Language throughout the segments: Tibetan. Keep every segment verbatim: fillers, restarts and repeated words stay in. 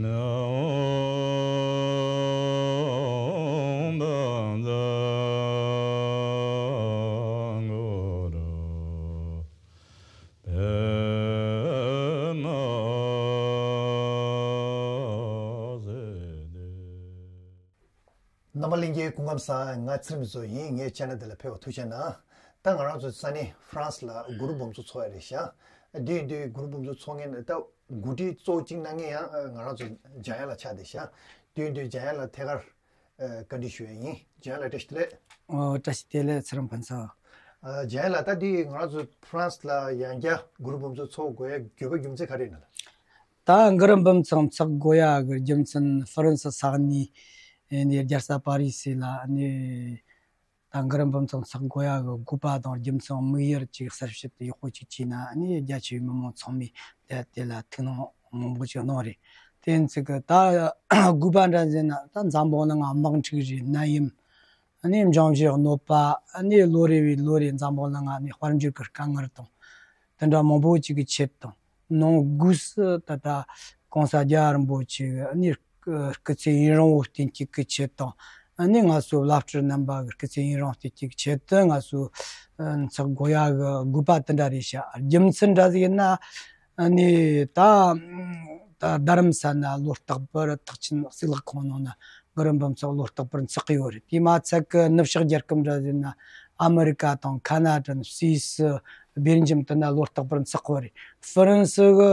རྣམ་པ་ལྷན་རྒྱས་སྐུ་ཁམས་བཟང་། ང་ཚེ་རིང་མི་བཟོ་ཡིན། ངའི་ཆེ་ནལ་འདི་ལ་ཕེབས་པར་ཐུགས་རྗེ་གནང་། ད་ང་རང་ཚོ་ས་གནས་ཧྥ་རན་སི་ལ་གུ་རུ་འབུམ་ཚོགས་ཚོགས་ཡ་རེད་ཤག་དེ་ཡིན་དུས་གུ་རུ་འབུམ་ཚོགས་ཚོགས་མཁན་ད་འགོ་ཁྲིད་གཙོ་བོ་གཅིག་གནང་མཁན་ཡང་ང་རང་ཚོ་འཇམ་དབྱངས་ལགས་ཆགས་བསྡད་ཤག་དེ་ཡིན་དུས་འཇམ་དབྱངས་ལགས་ཐད་ཀར་ཨ་བཀའ་འདྲི་ཞུ་ཡ་ཡིན། འཇམ་དབྱངས་ལགས་བཀྲ་ཤིས་བདེ་ལེགས། ཨོ། བཀྲ་ཤིས་བདེ་ལེགས། ཚེ་རིང་ཕུན་ཚོགས། ཨ་འཇམ་དབྱངས་ལགས། ད་དེ་ང་རང་ཚོ་ཧྥ་རན་སི་ལ་ཡང་བསྐྱར་གུ་རུ་འབུམ་ཚོགས་ཚོགས་དགོས་ཡ་དགོས་པ་རྒྱུ་མཚན་ག་རེ་ཡིན་ན་ལགས། ད་གུ་རུ་འབུམ་ཚོགས་ཚོགས་དགོས་ཡ་གི་རྒྱུ་མཚན་ཧྥ་རན་སི་ས་གནས་ནས་རྒྱལ་ས་པ་རི་སི་ལ་ནས་ད་གུ་རུ་འབུམ་ཚོགས་ཚོགས་དགོས་ཡ་གི་དགོས་པ་དང་རྒྱུ་མཚན་དམིགས་ཡུལ་ཅིག་གསལ་བཤད་ཡག་པོ་ཅིག་བྱས་ན་ནས་རྒྱ་ཆེ་བའི་མི་མང་ཚང་མས་དེ་དེ་ལ་ཐུགས་སྣང་མང་པོ་ཅིག་གནང་རེད། དེ་ཡིན་ཙི་གི་ད་དགོས་པ་འདྲ་ཟེར་ན་ད་འཛམ་བུ་གླིང་ང་དམག་འཁྲུག་རེད། ནད་ཡམས། ཨ་ནི་འབྱུང་བཞིའི་གནོད་པ། ཨ་ནི་ལོ་རེ་བའི་ལོ་རེ་འཛམ་བུ་གླིང་ང་ནི་དཔལ་འབྱོར་གྱི་དཀའ་ངལ་དང་། དེ་འདྲ་མང་པོ་ཅིག་གི་ཆེད་དང་། ནང་སྒོས་སུ་ད་ལྟ་༸གོང་ས་རྒྱལ་བ་རིན་པོ་ཆེ་ཨ་ནི་སྐུ་ཚེ་ཡུན་རིང་བོ་བརྟན་སྐྱིད་ཀྱི་ཆེད་དང་། ཨ་ནི་ང་ཚོ་བླ་སྤྲུལ་རྣམ་པ་གི་སྐུ་ཚེ་ཡུན་རིང་བརྟན་སྐྱིད་ཀྱི་ཆེད་དུ་ང་ཚོ་ཨ་ཚོགས་དགོས་ཡ་གི་དགོས་པ་དེ་འདྲ་རེད་ཤག་རྒྱུ་མཚན་འདྲ་ཟིག་ཡིན་ན། ཨ་ནི་ད་ད་རྡ་རམ་ས་ན་ལོ་རྟག་པར་ཐེག་ཆེན་གཙུག་ལག་ཁང་ནང་ན་གུ་རུ་འབུམ་ཚོགས་ལོ་རྟག་པར་འཚོགས་ཀྱི་ཡོད་རེད། དེ་མ་ཚད་ཀྱི་ནུབ་ཕྱོགས་རྒྱལ་ཁབ་འདྲ་ཟེར་ན་ཨ་མི་རི་ཀ་དང་ཁ་ན་ཌ་དང་སུད་སི། སྦེལ་ཇམ་དེ་ན་ལོ་རྟག་པར་འཚོགས་ཀྱི་ཡོད་རེད། ཧྥ་རན་སི་གི་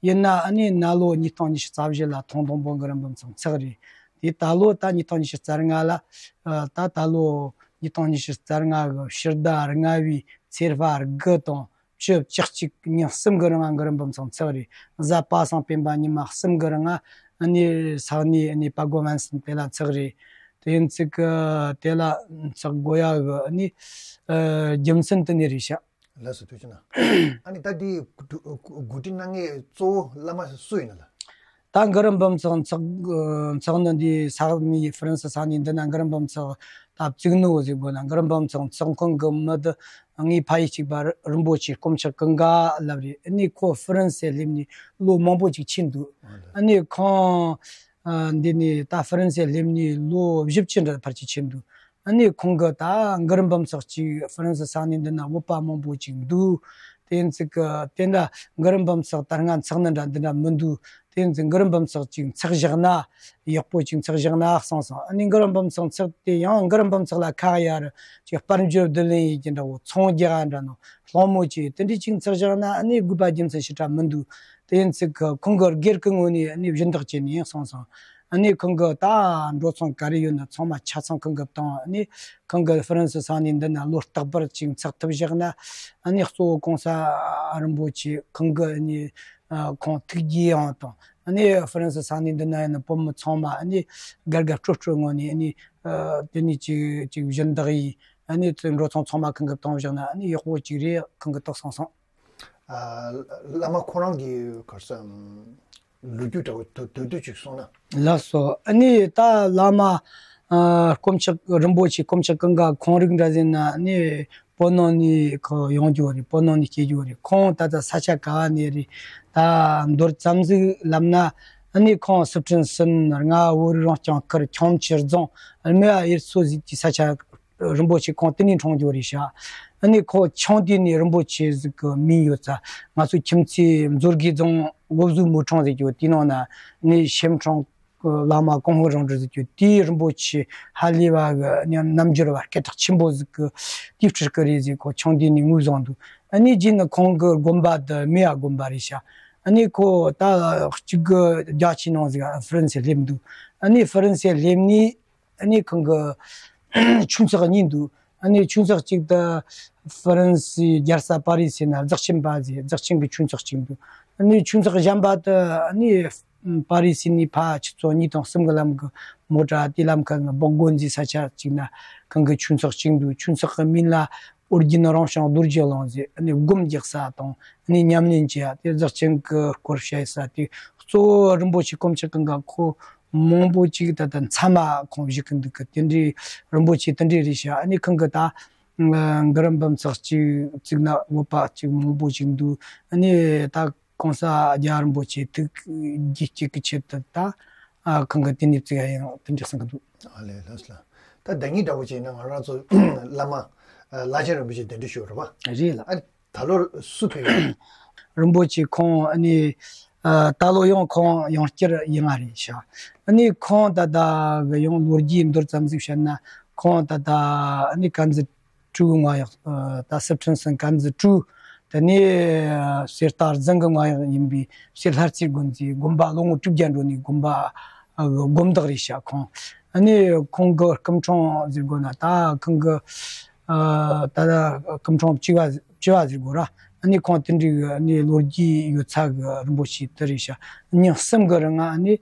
ཡིན་ན་ཨ་ནི་ན་ལོ་ཉིས་སྟོང་ཉི་ཤུ་རྩ་བཞི་ལ་ཐེངས་དང་པོ་གུ་རུ་འབུམ་ཚོགས་འཚོགས་རེད། དེ་ད་ལོ་ད་ཉིས་སྟོང་ཉི་ཤུ་རྩ་ལྔ་ལ་ཨ་ད་ད་ལོ་ཉིས་སྟོང་ཉི་ཤུ་རྩ་ལྔ་གི་ཕྱི་ཟླ་ལྔ་བའི་ཚེས་པ་དགུ་དང་བཅུ། བཅུ་གཅིག་ཉིན་གསུམ་གི་རིང་ང་གུ་རུ་འབུམ་ཚོགས་འཚོགས་རེད། གཟའ་པ་སངས་སྤེན་པ་ཉི་མ་གསུམ་གི་རིང་ང་ཨ་ནི་ས་གནས་ཨ་ནི་པ་གོ་ཝན་སན་དེ་ལ་འཚོགས་རེད། དེ་ཡིན་ཙི་གི་དེ་ལ་འཚོགས་དགོས་ཡ་གི་ཨ་ནི་ཨ་རྒྱུ་མཚན་དེ་ནི་རེད་ཤག་ལགས་སོ། ཐུགས་རྗེ་གནང་། ཨ་ནི་ད་འདི་གོ་སྒྲིག་གནང་མཁན་གཙོ་བོ་བླ་མ་སུ་ཡིན་ན་ལགས། ད་གུ་རུ་འབུམ་ཚོགས་འཚོགས་འཚོགས་ནི་འདི་ས་གནས་ཧྥ་རན་སི་ས་གནས་འདི་ན་གུ་རུ་འབུམ་ཚོགས་ད་བཙུགས་ནི་འོ་ཟེར་དགོས་ན། གུ་རུ་འབུམ་ཚོགས་འཚོགས་མཁན་གི་མི་འདི་ངའི་ཕ་ཡུལ་གཅིག་པ་རིན་པོ་ཆེ་དཀོན་མཆོག་ཀུན་དགའ་ལབ་རེད། ཨ་ནི་ཁོ་ཧྥ་རན་སི་སླེབས་ནས་ལོ་མང་པོ་ཅིག་ཕྱིན་འདུག་ཨ་ནི་ཁོང་ཨ་འདི་ནས་ད་ཧྥ་རན་སི་སླེབས་ནས་ལོ་བཞི་བཅུ་འདྲ་ཕལ་ཆེར་ཕྱིན་འདུག་ཨ་ནི་ཁོང་གི་ད་གུ་རུ་འབུམ་ཚོགས་ཅིག་ཧྥ་རན་སི་ས་གནས་འདི་ན་དབུ་པ་མང་པོ་ཅིག་འདུག་དེ་ཡིན་ཙི་གི་དེ་འདྲ་གུ་རུ་འབུམ་ཚོགས་ད་སྔ་འཚོགས་ནི་འདྲ་འདི་འདྲ་མི་འདུག་དེ་ཡིན་ཙི་གུ་རུ་འབུམ་ཚོགས་ཅིག་འཚོགས་བཞག་ན་ཡག་པོ་ཅིག་འཚོགས་བཞག་ན་གསུངས་སོང་། ཨ་ནི་གུ་རུ་འབུམ་ཚོགས་འཚོགས་དེ་ཡང་གུ་རུ་འབུམ་ཚོགས་ལ་ཁག་ཡར་ཅིག་དཔལ་འབྱོར་བསྡུ་ལེན་ཡེད་ཀྱི་འདྲ་བོ་ཚོང་རྒྱག་འདྲ་ནོ་སློང་མོ་ཅིག་དེ་འདྲ་ཅིག་འཚོགས་བཞག་ན་ཨ་ནི་དགོས་པ་རྒྱུ་མཚན་ཞེ་དྲག་མི་འདུག་དེ་ཡིན་ཙི་གི་ཁོང་གི་སྒེར་གི་ངོས་ནས་ཨ་ནི་སྦྱིན་བདག་བྱས་ནས་གསུངས་སོང་། ཨ་ནི་ཁོང་གི་ད་འགྲོ་སོང་ག་རེ་ཡོད་ན་ཚང་མ་ཆ་ཚང་ཁོང་གི་བཏང་། ཨ་ནི་ཁོང་གི་ཧྥ་རན་སི་ས་གནས་འདི་ན་ལོ་རྟག་པར་ཅིག་འཚོགས་ཐུབ་བཞག་ན་ཨ་ནི་གཙོ་བོ་གོང་ས་རིན་པོ་ཆེ་ཁོང་གི་ཨ་ནི་ཁོང་ཐུགས་དགྱེས་ཡང་དང་། ཨ་ནི་ཧྥ་རན་སི་ས་གནས་འདི་ན་ཡོད་ན་བོད་མི་ཚང་མ་ཨ་ནི་དགའ་དགའ་སྤྲོ་སྤྲོའི་ངང་ནས་ཨ་ནི་དེ་ནས་ཅིག་ཅིག་སྦྱིན་བདག་ཡིན། ཨ་ནི་འགྲོ་སོང་ཚང་མ་ཁོང་གི་བཏང་བཞག་ན་ཨ་ནི་ཡག་པོ་ཅིག་རེད། ཁོང་གི་རྟགས་སོང་སོང་། ཨ། བླ་མ་ཁོ་རང་གི་ག་རེ་ཟེར། ལོ་རྒྱུས་འདྲ་བོ་དོ་དོ་དོ་ཅིག་གསུངས་ན། ལགས་སོ། ཨ་ནི་ད་བླ་མ་ཨ་དཀོན་མཆོག་རིན་པོ་ཆེ་དཀོན་མཆོག་ཀུན་དགའ་ཁོང་རིགས་འདྲ་ཟེར་ན་ཨ་ནི་བོད་ནང་ནས་ཁོ་ཡོང་རྒྱུ་རེད། བོད་ནང་ནས་སྐྱེས་རྒྱུ་རེད། ཁོང་ད་ལྟ་ས་ཆ་ག་བ་ནས་རེད། ད་མདོར་ཙམ་ཟིག་ལབ་ན་ཨ་ནི་ཁོང་སི་ཁྲོན་སུན། རྔ་བ་བོད་རིགས་རང་སྐྱོང་ཁུལ་ཁྱུང་མཆུ་རྫོང་རྨེ་བ་ཡུལ་ཚོ་ཟིག་གི་ས་ཆ། རིན་པོ་ཆེ་ཁོང་དེ་ནས་འཁྲུངས་རྒྱུ་རེད་ཤག་ཨ་ནི་ཁོ་ཆུང་དུས་ནས་རིན་པོ་ཆེ་ཟིག་གི་མིང་ཡོད་ས། ང་ཚོ་ཁྱིམ་མཚེས་མཛོད་དགེ་རྫོང་བོད་བཟོའི་མུའུ་ཁྲུང་ཟེར་རྒྱུ་དེའི་ནང་ན་ནི་ཞིམ་ཁྲུང་གི་བླ་མ་ཀོང་ཧྥུ་རིན་པོ་ཆེ་ཟེར་རྒྱུ་དེའི་རིན་པོ་ཆེ་ཧ་ལས་པ་གི་རྣམ་འགྱུར་བ་སྐད་གྲགས་ཆེན་པོ་ཟིག་གི་དེའི་སྤྲུལ་སྐུ་རེད་ཟེར། ཁོ་ཆུང་དུས་ནས་ངོས་བཟུང་འདུག་ཨ་ནི་རྗེས་ནས་ཁོང་གི་དགོན་པ་དེ་རྨེ་བ་དགོན་པ་རེད་ཤག་ཨ་ནི་ཁོ་ད་གཅིག་དགུ་བརྒྱད་ཅུའི་ནང་ཟིག་ཧྥ་རན་སི་སླེབས་འདུག་ཨ་ནི་ཧྥ་རན་སི་སླེབས་ནས། ཨ་ནི་ཁོང་གི་ཆོས་ཚོགས་གཉིས་འདུག་ཨ་ནི་ཆོས་ཚོགས་གཅིག་ཏུ་ཧྥ་རན་སིའི་རྒྱལ་ས་པ་རི་སི་ན་རྫོགས་ཆེན་པ་ཟེར་རྫོགས་ཆེན་གྱི་ཆོས་ཚོགས་གཅིག་འདུག་ཨ་ནི་ཆོས་ཚོགས་གཞན་པ་དུ་ཨ་ནི་པ་རི་སི་ནས་ཕར་ཆུ་ཚོད་གཉིས་དང་གསུམ་གྱི་ལམ་གྱི་མོ་ཊ་དེའི་ལམ་ཁ་ན་སྦག་དགོན་ཟེར་ས་ཆ་གཅིག་ན་ཁོང་གི་ཆོས་ཚོགས་གཅིག་འདུག་ཆོས་ཚོགས་ཀྱི་མིང་ལ་ཨོ་རྒྱན་རང་བྱུང་རྡོ་རྗེ་གླིང་ཟེར། ཨ་ནི་སྒོམ་རྒྱག་ས་དང་ཨ་ནི་ཉམས་ལེན་བྱེད་ཡ་དེ་རྫོགས་ཆེན་གྱི་སྐོར་བཤད་ས་དེ་གཙོ་བོ་རིན་པོ་ཆེ་དཀོན་མཆོག་ཀུན་དགའ་ཁོ། མང་པོ་ཅིག་ད་ལྟ་མཚན་མ་ཁོང་བཞུགས་ཀྱི་འདུག་གི། དེ་འདྲའི་རིན་པོ་ཆེ་དེ་འདྲའི་རེད་ཤག་ཨ་ནི་ཁོང་གི་ད་གུ་རུ་འབུམ་ཚོགས་ཅིག་བཙུགས་ན་དགོས་པ་ཅིག་མང་པོ་ཅིག་འདུག་ཨ་ནི་ད་ གོང་ས་རྒྱལ་བ་རིན་པོ་ཆེ་ཐུགས་རྗེ་གཅིག་གི་ཆེད་དུ་ད་ཨ་ཁོང་གི་དེ་ནས་བཙུགས་ཡ་ཡང་དེ་འདྲ་གསུང་གི་འདུག། ཨ་ལས། ལགས་སོ། ད་ད་ངས་འདྲ་བོ་བྱས་ན་ང་རང་ཚོ་བླ་མ་བླ་ཆེན་རིན་པོ་ཆེ་གདན་འདྲེན་ཞུས་པ་རེད་པ། རེད་ལགས། ཨ་ད་ལོར་སུ་ཕེབས་ཡོད། རིན་པོ་ཆེ་ཁོང་ཨ་ནི་ཨ་ད་ལོ་ཡང་ཁོང་ཡང་བསྐྱར་ཡིན་ང་རེད་ཤག། ཨ་ནི་ཁོང་ད་ལྟ་གི་ཡང་ལོ་རྒྱུས་མདོར་ཙམ་ཟིག་བཤད་ན། ཁོང་ད་ལྟ་ཨ་ནི་དཀར་མཛེས་ཀྲོའུ་མངའ་འོག་ད་སི་ཁྲོན་སན་དཀར་མཛེས་ཀྲོའུ། དེ་ནས་གསེར་རྟ་རྫོང་གི་མངའ་འོག་ཡིན་པའི་གསེར་ལྷ་རྩེ་དགོན་གྱི་དགོན་པ་ལོ་ངོ་དྲུག་བརྒྱ་འགྲོ་ནས་དགོན་པ་ཨ་དགོན་བདག་རེད་ཤག། ཁོང་ཨ་ནི་ཁོང་གི་སྐུ་འཕྲེང་ཟེར་དགོས་ན་ད་ཁོང་གི་ཨ་ད་ལྟ་སྐུ་འཕྲེང་བཅུ་པ་བཅུ་པ་ཟེར་དགོས་ར། ཨ་ནི་ཁོང་དེ་འདྲའི་གི་ཨ་ནི་ལོ་རྒྱུས་ཡོད་ཚད་གི་རིན་པོ་ཆེ་དེ་རེད་ཤག། ཉིན་གསུམ་གི་རིང་ང་ཨ་ནི་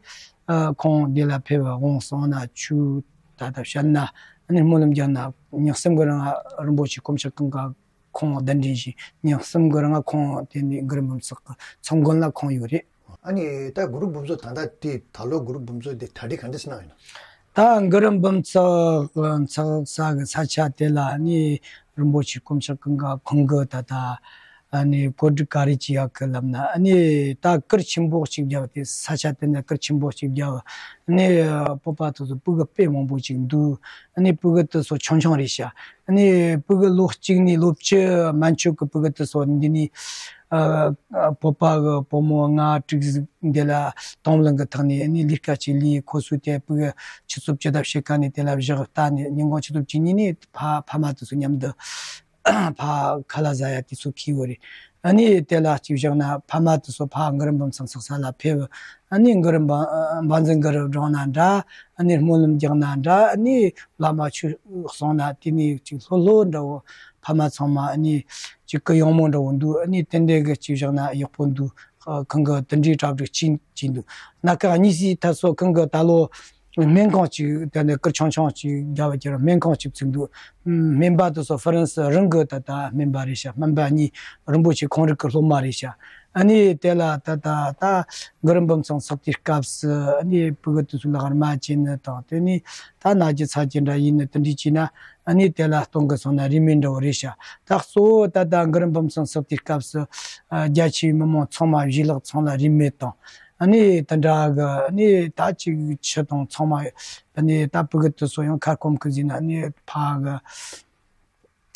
ཨ་ཁོང་འདི་ལ་ཕེབས་དབང་གསུང་ན་ཆོས་ད་ལྟ་བཤད་ན་ཨ་ནི་སྨོན་ལམ་རྒྱག་ན་ཉིན་གསུམ་གི་རིང་ང་རིན་པོ་ཆེ་དཀོན་མཆོག་ཀུན་དགའ་ཁོང་གདན་འདྲེན་བཞིན་ཉིན་གསུམ་གི་རིང་ང་ཁོང་དེ་ནས་གུ་རུ་འབུམ་ཚོགས་ཀྱི་ཚོགས་མགོན་ལ་ཁོང་ཡོད་རེད། ཨ་ནི་ད་གུ་རུ་འབུམ་ཚོགས་ད་ལྟ་དེ་ད་ལོ་གུ་རུ་འབུམ་ཚོགས་དེ་གྲ་སྒྲིག་ག་འདྲ་ཞིག་གནང་ཡོད་ན། ད་གུ་རུ་འབུམ་ཚོགས་ཚོགས་ས་གི་ས་ཆ་དེ་ལ་ཨ་ནི་རིན་པོ་ཆེ་དཀོན་མཆོག་ཀུན་དགའ་ཁོང་གི་ད་ལྟ་ཨ་ནི་གོ་སྒྲིག་ག་རེ་བྱས་ཡོད་གི་ལབ་ན། ཨ་ནི་ད་གུར་ཆེན་པོ་གཅིག་བརྒྱབ། དེ་ས་ཆ་དེ་ནས་གུར་ཆེན་པོ་གཅིག་བརྒྱབ། ཨ་ནི་བོད་པ་དེ་ཚོ་སྤུ་གུ་དཔེ་མང་པོ་ཅིག་འདུག། ཨ་ནི་སྤུ་གུ་དེ་ཚོ་ཆུང་ཆུང་རེད་ཤག། ཨ་ནི་སྤུ་གུ་ལོ་གཅིག་ནས་ལོ་བཅུ་མན་ཆད་གི་སྤུ་གུ་དེ་ཚོ་འདི་ནས་ཨ་ཨ་བོད་པ་གི་བུ་མོ་ལྔ་དྲུག་ཟིག་འདི་ལ་དང་བླངས་གི་ཐོག་ནས་ཨ་ནི་ལས་ཀ་ཅིག་ལས། ཁོ་ཚོས་དེ་སྤུ་གུ་ཆུ་ཚོད་བཅུ་དང་ཕྱེད་ཀ་ནས་དེ་ལ་བཞག་ལྟ་ནས་ཉིན་གུང་ཆུ་ཚོད་བཅུ་གཉིས་ནས་ཕ་ཕ་མ་དེ་ཚོ་མཉམ་དུ་ཕ་ཁ་ལག་ཟ་ཡ་དེ་ཚོ་ཁེལ་ཡོད་རེད། ཨ་ནི་དེ་ལ་གཅིག་བཞག་ན་ཕ་མ་དེ་ཚོ་ཕ་གུ་རུ་འབུམ་ཚོགས་ཚོགས་ས་ལ་ཕེབས། ཨ་ནི་གུ་རུ་འབུམ་འབུམ་འཛིན་གུ་རུ་བགྲངས་ན་འདྲ། ཨ་ནི་སྨོན་ལམ་རྒྱག་ན་འདྲ། ཨ་ནི་བླ་མ་ཆོས་གསུང་ན་དེ་ནས་གཅིག་ལྷོད་ལྷོད་འདྲ་བོ། ཕ་མ་ཚང་མ་ཨ་ནི་གཅིག་གི་ཡོང་མོ་འདྲ་བོ་འདུག། ཨ་ནི་དེ་འདྲའི་གི་གཅིག་བཞག་ན་ཡག་པོ་འདུག། ཁོང་གི་དེ་འདྲའི་གྲ་སྒྲིག་བྱས་བྱས་འདུག། སྣ་ཁ་གཉིས་སའི་ཐད་སོ་ཁོང་གི་ད་ལོ་སྨན་ཁང་ཅིག་དེ་ནས་གུར་ཆུང་ཆུང་ཅིག་རྒྱབ་ཀྱི་སྨན་ཁང་ཅིག་བཙུགས་འདུག། སྨན་པ་དེ་ཚོ་ཧྥ་རན་སི་རང་གི་ད་ལྟ་སྨན་པ་རེད་ཤག། སྨན་པ་གཉིས་རིན་པོ་ཆེ་ཁོང་རང་གི་སློབ་མ་རེད་ཤག། ཨ་ནི་དེ་ལ་ད་ད་ད་གུ་རུ་འབུམ་ཚོགས་ཚོགས་དུས་སྐབས་སུ་ཨ་ནི་སྤུ་གུ་དེ་ཚོ་ལ་རྨ་བྱས་ནི་དང་། དེ་ནས་ད་ན་རྒྱུ་ཚ་རྒྱུ་འདྲ་ཡིན་ནི་དེ་འདྲ་བྱས་ན་ཨ་ནི་དེ་ལ་གཏོང་གི་སོང་ན་རིན་མེད་འདྲ་བོ་རེད་ཤག། ད་གཙོ་བོ་ད་ལྟ་གུ་རུ་འབུམ་ཚོགས་ཚོགས་དུས་སྐབས་སུ་ཨ་རྒྱ་ཆེའི་མི་མང་ཚང་མ་བཞེས་ལག་ཚང་ལ་རིན་མེད་དང་། ཨ་ནི་དེ་འདྲ་གི་ཨ་ནི་ད་ཅིག་ཆུ་དང་ཚང་མ་ཨ་ནི་ད་སྤུ་གུ་དེ་ཚོ་ཡང་ཁ་སྐོམ་གི་ཟིན་ན་ཨ་ནི་ཕ་གི་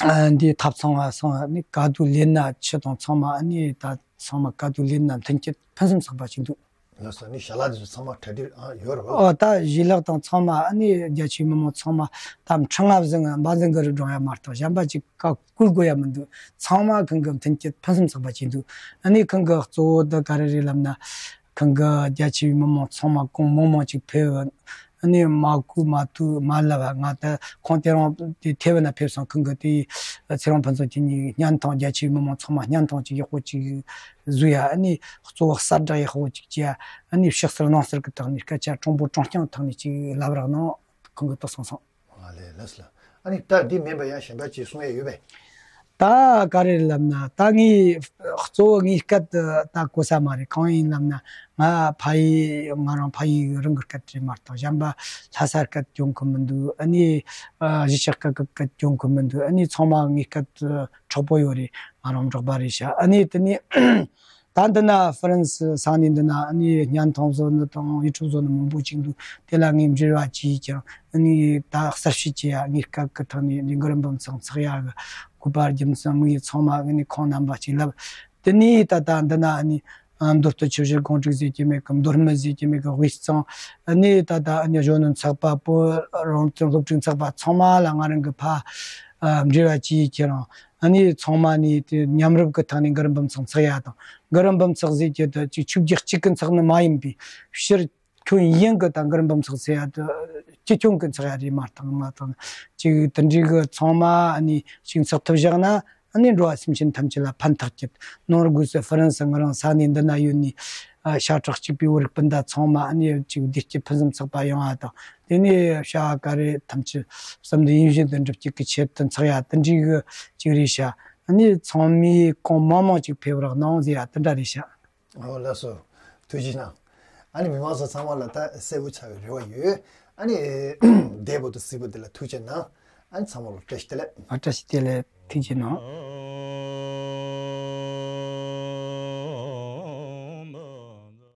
ཨ་འདི་ཐབ་ཚང་བ་སོང་ཨ་ནི་དཀའ་སྡུག་ལེན་ན། ཆུ་དང་ཚང་མ་ཨ་ནི་ད་ཚང་མ་དཀའ་སྡུག་ལེན་ན་མཐུན་རྐྱེན་ཕུན་སུམ་ཚོགས་པ་ཅིག་འདུག། ལགས་སོ། ཨ་ནི་ཞལ་ལག་དེ་ཚོ་ཚང་མ་གྲ་སྒྲིག་ཨ་ཡོད་རེད་བ། ཨོ་ད་བཞེས་ལག་དང་ཚང་མ་ཨ་ནི་རྒྱ་ཆེའི་མི་མང་ཚང་མ་ད་ཁྲི་ལྔ་བཟང་འབུམ་འཛིན་གུ་རུ་བགྲང་ཡ་མ་གཏོགས་གཞན་པ་ཅིག་ཀ་བསྐུར་དགོས་ཡ་མི་འདུག། ཚང་མ་ཁོང་གི་མཐུན་རྐྱེན་ཕུན་སུམ་ཚོགས་པ་ཅིག་འདུག། ཨ་ནི་ཁོང་གི་གཙོ་བོ་འདི་ག་རེ་རེད་ལབ་ན། ཁོང་གི་རྒྱ་ཆེ་བའི་མི་མང་ཚང་མ་གང་མང་མང་ཅིག་ཕེབས། ཨ་ནི་མ་བསྐུལ་མ་ཐུག་མ་ལབ། ང་ད་ཁོང་དེ་རིང་དེ་ཐེ་བ་ན་ཕེབས་སོང་། ཁོང་གི་དེ་ཚེ་རིང་ཕུན་ཚོགས་ཀྱི་གཉིས་བརྙན་ཐུང་རྒྱ་ཆེ་བའི་མི་མང་ཚང་མ་བརྙན་ཐུང་ཅིག་ཡག་པོ་ཅིག་བཟོས་ཡ། ཨ་ནི་གཙོ་བོ་གསལ་བསྒྲགས་ཡག་པོ་ཅིག་བྱས་ཡ། ཨ་ནི་ཕྱི་གསལ་ནང་གསལ་གྱི་ཐོག་ནས་སྐད་ཆ་དྲང་པོ་དྲང་རྐྱང་ཐོག་ནས་ཅིག་ལབ་རོགས་གནང་། ཁོང་གིས་ཏོག་གསུངས་སོང་། ཨ་ལས། ལགས་སོ། ཨ་ནི་ད་འདི་མིན་པ་ཡང་གཞན་པ་ཅིག་གསུང་ཡས་ཡོད་པས། ད་ག་རེ་ལབ་ན། ད་ངའི་གཙོ་བོ་ངའི་སྐད་དེ་ད་གོ་ས་མ་རེད། གང་ཡིན་ལབ་ན། ང་ཕ་ཡུལ་ང་རང་ཕ་ཡུལ་རང་གི་སྐད་རེད་མ་གཏོགས་གཞན་པ་ལྷ་ས་སྐད་སྐྱོན་གི་མི་འདུག། ཨ་ནི་ཨ་གཞིས་ཆགས་སྐད་གི་སྐད་སྐྱོན་གི་མི་འདུག། ཨ་ནི་ཚང་མ་ངའི་སྐད་དེ་དྲག་པོ་ཡོད་རེད། ང་རང་འབྲོག་པ་རེད་ཤག། ཨ་ནི་དེ་ནི། ད་འདི་ན་ཧྥ་རན་སི་ས་གནས་འདི་ན་ཨ་ནི་བརྙན་ཐུང་བཟོ་ནི་དང་ཡུ་ཊུབ་བཟོ་ནི་མང་པོ་ཅིག་འདུག། དེ་ལ་ངས་འབྲེལ་བ་བྱས་ཀྱང་ཨ་ནི་ད་གསར་ཤོས་བྱས་ཡ། ངའི་སྐད་ཀྱི་ཐོག་ནས་འདི་གུ་རུ་འབུམ་ཚོགས་ཚོགས་ཡ་གི་སྐུ་པར་རྒྱུ་མཚན་དམིགས་ཡུལ་ཚང་མ་ཨ་ནི་ཁོང་རྣམ་པ་ཅིག་ལབ། དེ་ནས་ད་ལྟ་འདི་ན་ཨ་ནི་ཨ་མདོ་སྟོད་ཆུ་བཞི་སྒང་དྲུག་ཟེར་གྱི་མེད་གི། མདོ་སྨད་ཟེར་གྱི་མེད་གི། དབུས་གཙང་། ཨ་ནི་ད་ལྟ་ཨ་ནི་གཞོན་ནུ་ཚོགས་པ། བོད་རང་བཙན་སློབ་ཕྲུག་ཚོགས་པ་ཚང་མ་ལ་ང་རང་གི་ཕ་ཨ་འབྲེལ་བ་བྱས་ཀྱི་རང་། ཨ་ནི་ཚང་མ་ནས་དེ་མཉམ་རུབ་ཀྱི་ཐོག་ནས་གུ་རུ་འབུམ་ཚོགས་ཚོགས་ཡ་དང་། གུ་རུ་འབུམ་ཚོགས་ཟེར་གྱི་དེ་ཅིག་ཆོས་བརྒྱུད་གཅིག་གི་ཚོགས་ནི་མ་ཡིན་པའི་ཕྱིར་ཁྱོན་ཡོངས་ཀྱི་ད་གུ་རུ་འབུམ་ཚོགས་ཟེར་ཡ་དེ་སྤྱི་ཁྱོན་གྱི་ཚོགས་ཡ་རེད་མ་གཏོགས་མ་གཏོགས་ཅིག་དེ་འདྲའི་གི་ཚང་མ་ཨ་ནི་ཅིག་ཚོགས་ཐུབ་བཞག་ན་ཨ་ནི་འགྲོ་བ་སེམས་ཅན་ཐམས་ཅད་ལ་ཕན་ཐོགས་ཀྱི། ནོར་དགོས་སུ་ཧྥ་རན་སི་ང་རང་ས་གནས་འདི་ན་ཡོད་ནི་ཨ་ཤ་ཁྲག་གཅིག་པའི་བོད་རིགས་སྤུན་ཟླ་ཚང་མ་ཨ་ནི་ཅིག་བདེ་སྐྱིད་ཕུན་སུམ་ཚོགས་པ་ཡོང་བ་དང་། དེ་ནས་བྱ་བ་ག་རེ་ཐམས་ཅད་བསམ་དོན་ཡིད་བཞིན་དུ་འགྲུབ་རྒྱུ་གི་ཆེད་དུ་འཚོགས་ཡ་དེ་འདྲའི་གི་ཅིག་རེད་ཤག། ཨ་ནི་ཚང་མས་གང་མང་མང་ཅིག་ཕེབས་རོགས་གནང་ཟེར་ཡ་དེ་འདྲ་རེད་ཤག། ཨོ་ལགས་སོ། ཐུགས་རྗེ་གནང་། ཨ་ནི་མི་མང་ཚོ་ཚང་མ་ལ་ད་གསལ་པོ་ཆགས་པའི་རེ་བ་ཡོད། ཨ་ནི་བདེ་པོ་དང་སིལ་པོ་དེ་ལ་ཐུགས་རྗེ་གནང་། ཨ་ནི་ཚང་མ་ལ་བཀྲ་ཤིས་བདེ་ལེགས། ཨ་བཀྲ་ཤིས་བདེ་ལེགས། ཐུགས་རྗེ་གནང་།